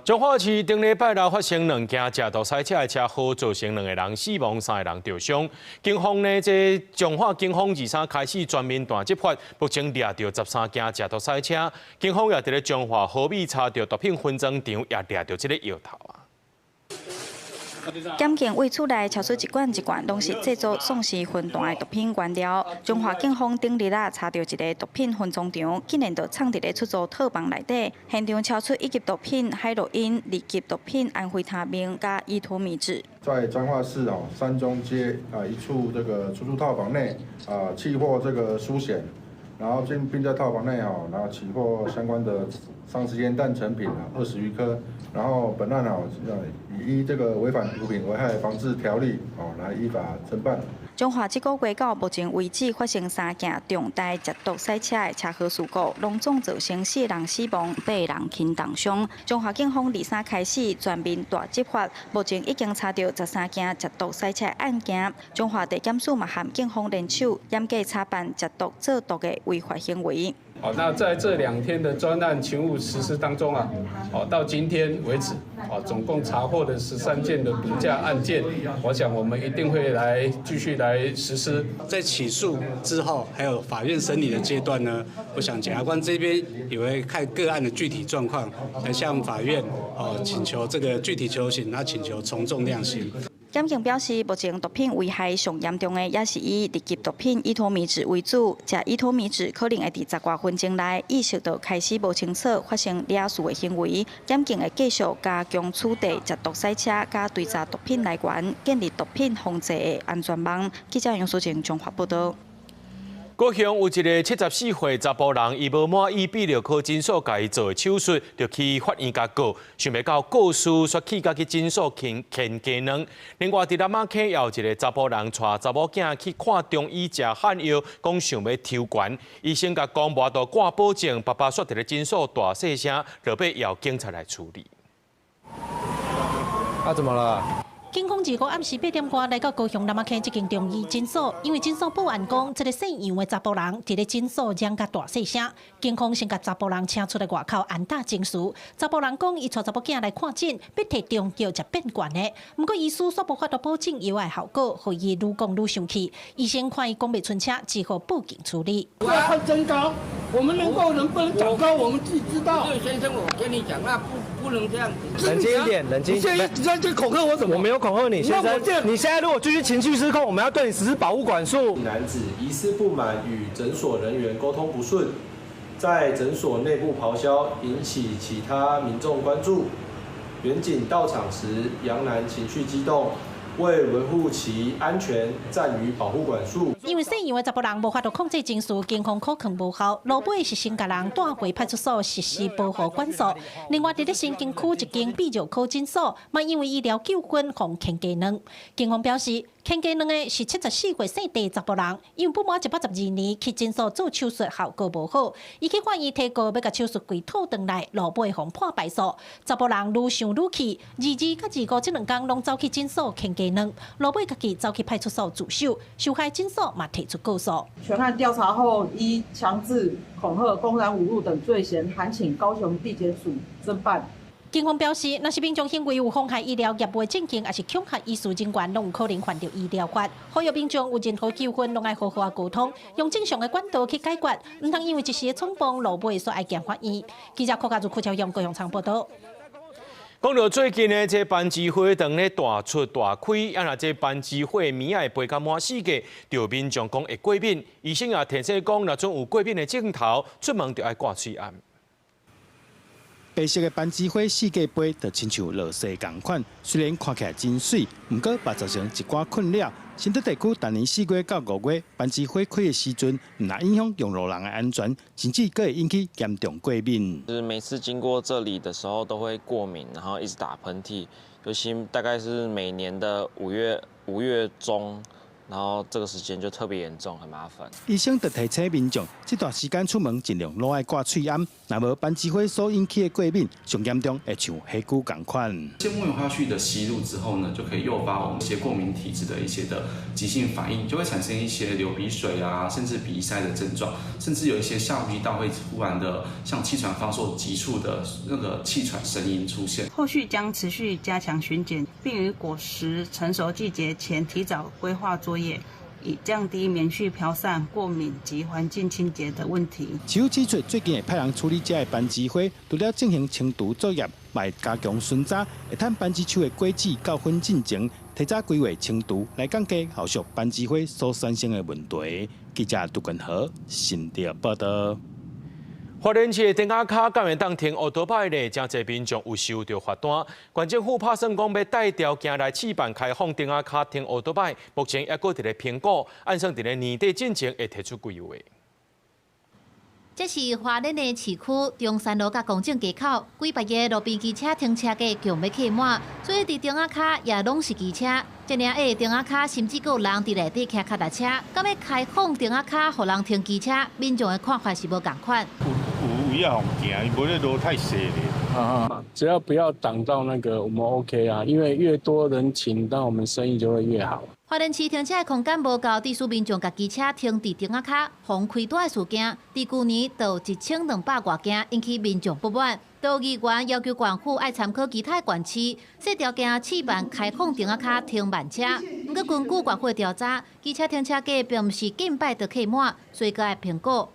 Speaker 1: 彰化市頂禮拜六發生兩件食毒賽車的車禍，造成兩個人死亡，三個人著傷。警方呢，這彰化警方23開始全面大執法，目前掠著13件食毒賽車。警方也佇咧彰化和美查著毒品分贓場，也掠著這个藥頭啊。
Speaker 4: 檢警為厝內查出一罐一罐，攏是製作喪屍魂彈的毒品原料。彰化警方頂日仔查著一个毒品分贓場，竟然就藏佇咧出租套房內底。現場查出一級毒品海洛因、二級毒品安非他命佮依托咪酯。
Speaker 25: 在彰化市哦三中街啊一處這個出租套房內啊，起獲這個蘇顯，然後並在套房內哦，然後起獲相關的喪屍煙彈成品啊20餘顆，然後本案哦以依這個違反毒品危害防治條例哦來依法偵辦。
Speaker 4: 彰化這個月到目前為止發生3件重大涉毒賽車的車禍事故，攏總造成4人死亡、8人輕重傷。彰化警方23開始全面大執法，目前已經查著13件涉毒賽車案件。彰化地檢署嘛和警方聯手，嚴格查辦涉毒製毒的違法行為。
Speaker 5: 好，那在這2天的專案勤務實施當中啊，到今天為止，總共查獲的13件的毒駕案件，我想我們一定會來繼續來實施。
Speaker 8: 在起訴之後，還有法院審理的階段呢，我想檢察官這邊也會看個案的具體狀況，來向法院請求這個具體求刑，那請求從重量刑。
Speaker 4: 檢警表示，目前毒品危害上嚴重的，也是以二級毒品依托咪酯為主。食依托咪酯可能會佇10外分鐘內意識就開始無清楚，發生掠事的行為。檢警會繼續加強取締涉毒賽車，佮追查毒品來源，建立毒品防治的安全網。記者楊淑靜綜合報導。
Speaker 1: 高雄有一个74歲查埔人，伊無滿意泌尿科診所共伊做的手術，就去法院共告，想袂到告輸，煞氣甲去診所牽雞卵。另外，佇南仔溪也有一个查埔人帶查某囝去看中醫食漢藥，講想欲抽懸，醫生共講無法度掛保證，爸爸煞佇咧診所大細聲，就欲要警察來處理。
Speaker 9: 啊，怎麼了？
Speaker 11: 警方25暗時8點外來到高雄南仔溪這間中醫診所，因為診所報案講，這个姓楊的查埔人佇咧診所嚷甲大細聲。警方先共查埔人請出來外口安打情緒。查埔人講，伊帶查某囝來看診，欲提中藥食變懸的。毋過醫師煞無法度保證藥的效果，予伊愈講愈生氣。醫生看伊講袂出聲，只好報警處理。
Speaker 23: 我要看增高，我們能夠能不能長高，我們自己知道。
Speaker 12: 對，先生，我跟你講，那不能這樣子。
Speaker 9: 冷靜一點，冷靜一點。
Speaker 23: 你現在恐嚇我什麼？
Speaker 9: 我沒有恐嚇你，先生。你現在如果繼續情緒失控，我們要對你實施保護管束。
Speaker 13: 男子疑似不滿與診所人員溝通不順，在診所內部咆哮，引起其他民眾關注。員警到場時，楊男情緒激動，為維護其安全，暫予保護管束。
Speaker 11: 因為姓楊的查埔人無法度控制情緒，警方苦勸無效，落尾是先共人帶回派出所實施保護管束。另外，佇咧新興區一間泌尿科診所，嘛因為醫療糾紛，予牽雞卵。警方表示，牽雞卵的是74歲姓鄭查埔人，因為不滿112年去診所做手術效果無好，伊去法院提告欲共手術櫃討轉來，落尾予判敗訴。查埔人愈想愈氣，22佮25這兩工攏走去診所牽雞卵，落尾家己走去派出所自首，受害診所嘛提出告訴。
Speaker 14: 全案調查後，依強制、恐嚇、公然侮辱等罪嫌，函請高雄地檢署偵辦。
Speaker 11: 警方表示，若是民眾行為有妨害醫療業務進行，抑是恐嚇醫事人員，攏有可能犯著醫療法。呼籲民眾有任何糾紛，攏愛好好仔溝通，用正常的管道去解決，毋通因為一時的衝動，落尾煞愛行法院。記者柯家如、柯超勇高雄場報導。
Speaker 1: 講到最近呢，這番薯花糖咧大出大開，啊若這番薯花物仔會飛到滿世界，就民眾講會過敏，醫生也提醒講，若準有過敏的症頭，出門就愛掛喙罨。
Speaker 17: 白色的番薯花四界飛，就親像落雪仝款。雖然看起來真媠，毋過嘛造成一寡困擾。新竹地區逐年4月到5月，番薯花開的時陣，毋但影響用路人的安全，甚至閣會引起嚴重過敏。
Speaker 30: 就是每次經過這裡的時候都會過敏，然後一直打噴嚏，尤其大概是每年的5月中。然後這個時間就特別嚴重，很麻煩。
Speaker 17: 醫生就提醒民眾，這段時間出門盡量攏愛掛喙罨，若無番薯花所引起的過敏，上嚴重會像火炬仝款。
Speaker 31: 這些木棉花絮的吸入之後呢，就可以誘發我們一些過敏體質的一些的急性反應，就會產生一些流鼻水啊，甚至鼻塞的症狀，甚至有一些下呼吸道會突然的像氣喘發作、急促的那個氣喘聲音出現。
Speaker 32: 後續將持續加強巡檢，並於果實成熟季節前提早規劃作業，
Speaker 2: 以降低棉絮飄散、過敏及環境清潔的問題。
Speaker 17: 市府指出，最近會派人處理這个攀枝花，除了進行清除作業，嘛會加強巡查，會趁攀枝樹的果子到粉進前，提早規劃清除，來降低後續攀枝花所產生的問題。記者杜根和新竹報道。
Speaker 1: 花蓮市的竹仔跤敢會當停烏托擺呢？誠濟民眾有收著罰單。縣政府拍算講欲帶條件來試辦開放竹仔跤停烏托擺，目前猶閣佇咧評估，按算佇咧年底進前會提出規劃。
Speaker 3: 這是花蓮的市區中山路佮公正街口，幾百个路邊機車停車格強欲客滿，所以佇竹仔跤也攏是機車。這爾矮的竹仔跤，甚至閣有人佇內底騎腳踏車。敢欲開放竹仔跤，予人停機車，民眾的看法是無仝款。
Speaker 6: 有有位予行，伊無咧路太細咧。
Speaker 5: 啊，只要不要擋到那個，我們 OK 啊，因為越多人停，那我們生意就會越好。
Speaker 3: 花蓮市停車的空間無夠，致使民眾共機車停佇竹仔跤，予開單的事件，佇舊年就有1200外件，引起民眾不滿。都議員要求縣府愛參考其他縣市，設條件試辦開放竹仔跤停慢車。毋過根據縣府的調查，機車停車格並毋是見擺就客滿，所以閣愛評估。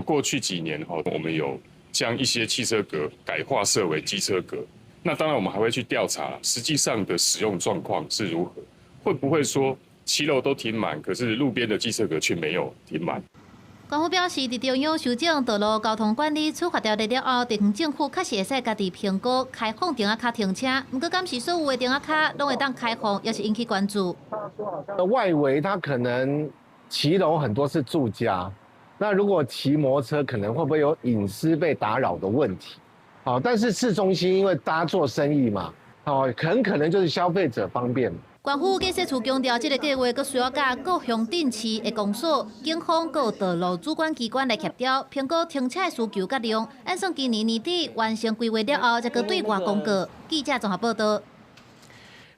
Speaker 7: 過去幾年哈，我們有將一些汽車格改劃設為機車格。那當然，我們還會去調查實際上的使用狀況是如何，會不會說騎樓都停滿，可是路邊的機車格卻沒有停滿？
Speaker 3: 縣府表示，佇中央修正道路交通管理處罰條例了後，地方政府確實會使家己評估開放竹仔跤停車。毋過，敢是所有的竹仔跤攏會當開放，也是引起關注。
Speaker 15: 外圍它可能騎樓很多是住家，那如果騎摩托車，可能會不會有隱私被打擾的問題？好，但是市中心因為大家做生意嘛，哦，很可能就是消費者方便。
Speaker 3: 縣府建設處強調，這个計劃閣需要佮各鄉鎮市的公所、警方閣有道路主管機關來協調，評估停車的需求佮量。按算今年年底完成規劃了後，才閣對外公告。記者綜合報道。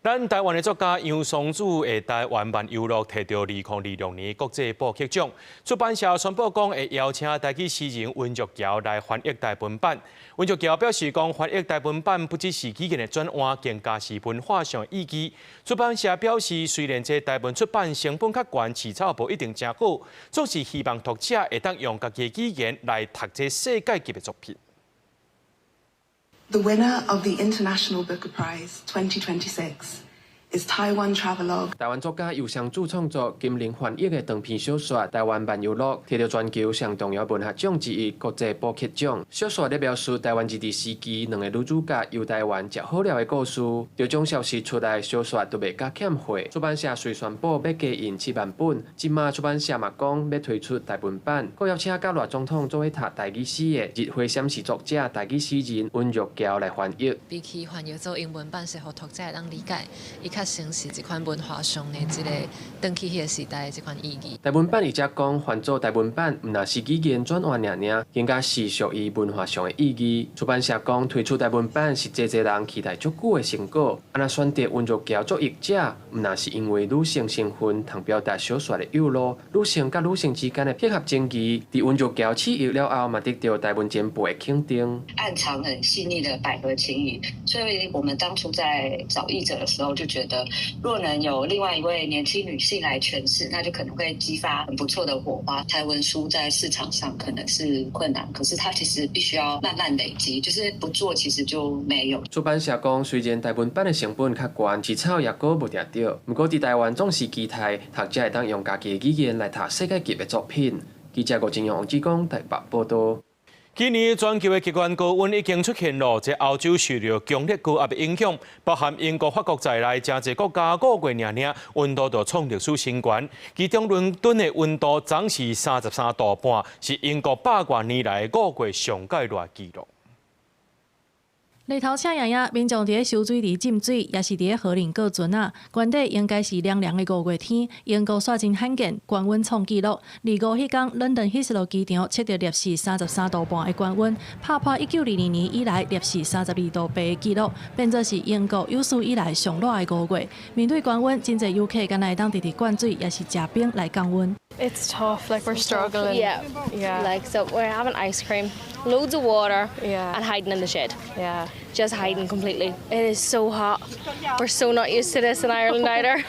Speaker 1: 咱台灣的作家楊桑子的台灣漫遊錄提著2026年國際布克獎，出版社宣布講會邀請台語詩人溫玉橋來翻譯台文版。溫玉橋表示講，翻譯台文版不只是語言的轉換，更加是文化上的意義。出版社表示，雖然這台文出版成本較懸，市場無一定誠好，總是希望讀者會當用家己的語言來讀這世界級的作品。
Speaker 16: The winner of the International Booker Prize 2026 is Taiwan Travelogue。
Speaker 19: 台灣作家游桑子創作、金玲翻譯的長篇小說《台灣漫遊錄》，提著全球上重要文學獎之一——國際布克獎。小說咧描述台灣日治時期兩个女主角遊台灣食好料的故事。得獎消息出來，小說就賣甲欠貨。出版社遂宣布欲加印7萬本。這馬出版社嘛講欲推出台文版，閣邀請佮賴總統做伙讀台語詩的《日花閃》作者台語詩人溫玉橋來翻譯。
Speaker 20: 比起翻譯做英文版，是予讀者會當理解，伊較像是這款文化上的這個轉去彼个時代的這款意義。
Speaker 19: 台文版譯者講，翻做台文版，毋但是語言轉換爾爾，更加是屬於文化上的意義。出版社講，推出台文版是濟濟人期待足久的成果。啊，若選擇溫玉橋做譯者，毋但是因為女性身份通表達小說的幼路，女性佮女性之間的配合情誼，佇溫玉橋試譯了後，嘛得著台文前輩的肯定。
Speaker 21: 暗藏很細膩的百合情誼，所以我們當初在找譯者的時候就覺得，若能有另外一位年輕女性來詮釋，那就可能會激發很不錯的火花。台文書在市場上可能是困難，可是它其實必須要慢慢累積，就是不做其實就沒有。
Speaker 19: 出版社講，雖然台文版的成本較懸，市場也閣無定著，毋過佇台灣總是期待讀者會當用家己的語言來讀世界級的作品。記者吳金陽、王志剛台北報道。
Speaker 1: 今年全球的極端高溫已經出現咯，這歐洲受著強烈高壓的影響，包含英國、法國在內，誠濟國家5月爾爾溫度就創歷史新高。其中倫敦的溫度總是33度半，是英國百外年來5月上蓋熱紀錄。
Speaker 22: 日頭赤炎炎，民眾佇咧泅水池浸水，抑是佇咧河裡過船仔。原底應該是涼涼的5月天，英國煞真罕見，高溫創紀錄。25彼工，倫敦希斯羅機場測著攝氏33度半的高溫，拍破1922年以來攝氏32度8的紀錄，變做是英國有史以來上熱的5月。面對高溫，真濟遊客敢若會當直直灌水，抑是食冰來降溫。
Speaker 24: It's tough, like we're struggling.
Speaker 32: Yeah. Like so we're having ice cream, loads of water, and hiding in the shed. Just hiding completely. It is so hot. We're so not used to this in Ireland either.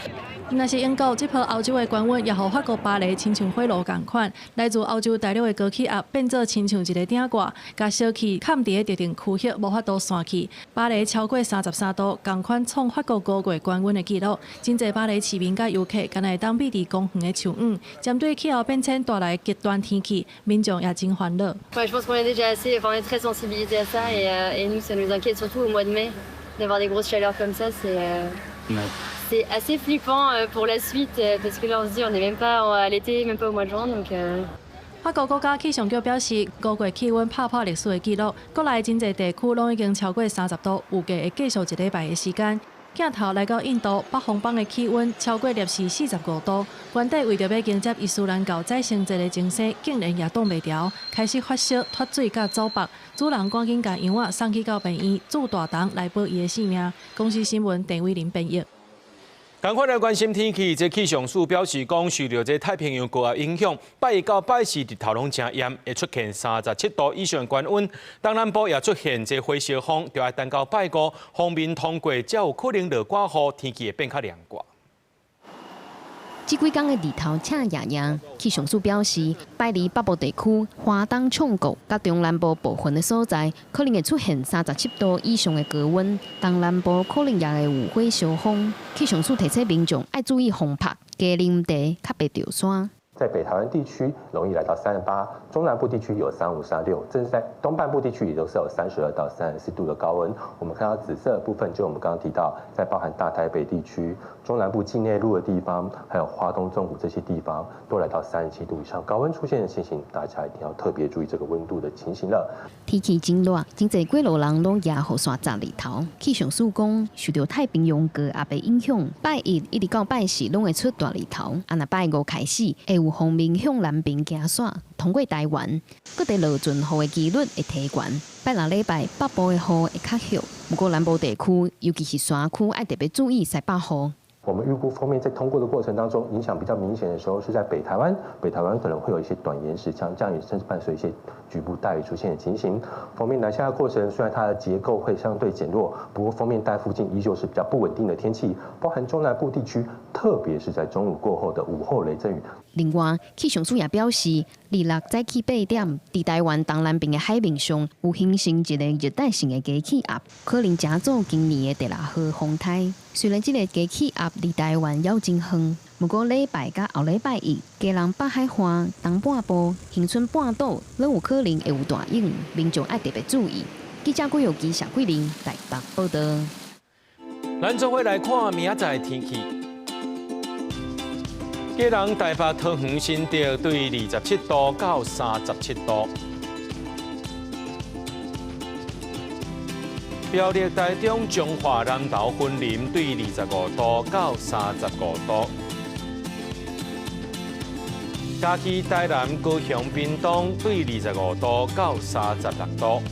Speaker 22: 若是英國，這波歐洲的高溫也予法國巴黎親像火爐仝款，來自歐洲大陸的高氣壓變做親像一个鼎蓋，共燒氣崁佇咧特定區域，無法度散去。巴黎超過33度，仝款創法國五月高溫的紀錄。真濟巴黎市民佮遊客，敢若會當避佇公園的樹蔭。針對氣候變遷帶來極端天氣，民眾也真煩惱。
Speaker 4: Ouais, je pense qu'on est déjà assez, enfin, on est très sensibilisés à ça et nous, ça nous inquiète surtout au mois de mai d'avoir des grosses chaleurs comme ça, c'est assez flippant pour la suite parce que là on se dit on n'est même pas à l'été, même pas au mois de juin donc.
Speaker 22: 法國國家氣象局表示，五月氣溫拍破歷史的紀錄，國內真濟地區攏已經超過30度，預計會繼續一禮拜的時間。鏡頭來到印度，北方邦的氣溫超過攝氏45度，原底為著欲迎接伊斯蘭教宰聖節的情勢，竟然也擋袂牢，開始發燒、脫水佮走腹，主人趕緊共羊仔送去到病院，注大銅來保伊的性命。公視新聞鄭偉林編譯。
Speaker 1: 仝款來關心天氣，這氣象署表示講，受著這太平洋高壓影響，拜一到拜四日頭攏誠炎，會出現37度以上高溫。東南部也出現這火燒風，著愛等到拜五鋒面通過，才有可能落寡雨，天氣會變較涼快。
Speaker 8: 這幾工的日頭赤炎炎，氣象署表示，拜二北部地區、華東衝國佮中南部部分的所在，可能會出現37度以上的高溫，東南部可能也會有火燒風。氣象署提醒民眾愛注意風曝，加啉茶，較袂著山。
Speaker 9: 在北台灣地區容易來到38，中南部地區有35、36，甚至在東半部地區也都是有32到34度的高溫。我們看到紫色的部分，就我們剛剛提到，在包含大台北地區、中南部境內陸的地方，還有花東縱谷這些地方，都來到37度以上高溫出現的情形，大家一定要特別注意這個溫度的情形了。
Speaker 8: 天氣真熱，真濟過路人攏舉雨傘遮日頭。氣象署講，受著太平洋高壓的影響，拜一一直到拜四攏會出大日頭，啊若拜五開始會有鋒面向南邊行徙，通過台灣，閣佇落陣雨的機率會提懸。拜六禮拜北部的雨會較歇，毋過南部地區，尤其是山區，愛特別注意西北雨。
Speaker 9: 我們預估鋒面在通過的過程當中，影響比較明顯的時候是在北台灣，北台灣可能會有一些短延時強降雨，甚至伴隨一些局部大雨出現的情形。鋒面南下的過程雖然它的結構會相對減弱，不過鋒面帶附近依舊是比較不穩定的天氣，包含中南部地區，特別是在中午過後的午後雷陣雨。
Speaker 8: 另外，氣象署也表示，26早起8點，佇台灣東南邊的海面上有形成一個熱帶性的低氣壓，可能成做今年的第六號風颱。雖然這个低氣壓離台灣猶真遠，毋過禮拜佮後禮拜一，基隆北海岸、東半部、恆春半島攏有可能會有大雨，民眾愛特別注意。記者郭玉基、謝桂玲台北報導。
Speaker 1: 咱做伙來看明仔載天氣。基隆、台北、桃園、新竹對27度到37度。苗栗、台中、彰化、南投、雲林對25度到35度。嘉義、台南、高雄、屏東對25度到36度。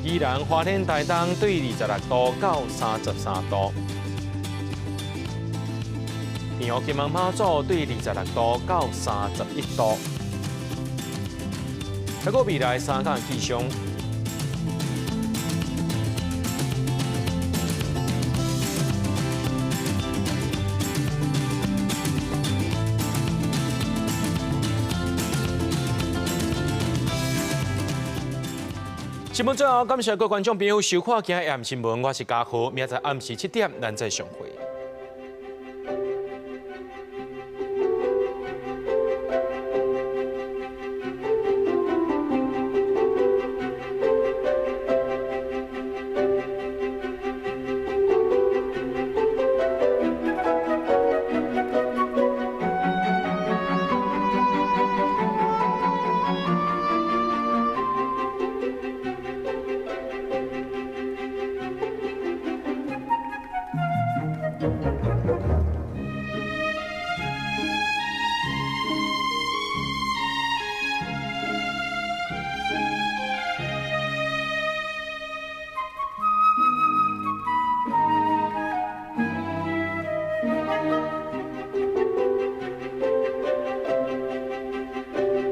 Speaker 1: 宜蘭、花蓮、台東對26度到33度。澎湖、金門、馬祖對26度到31度。還閣未來3天氣象。新聞最後，感謝各位觀眾朋友收看今日暗新聞，我是嘉豪，明仔載暗時7點，咱再相會。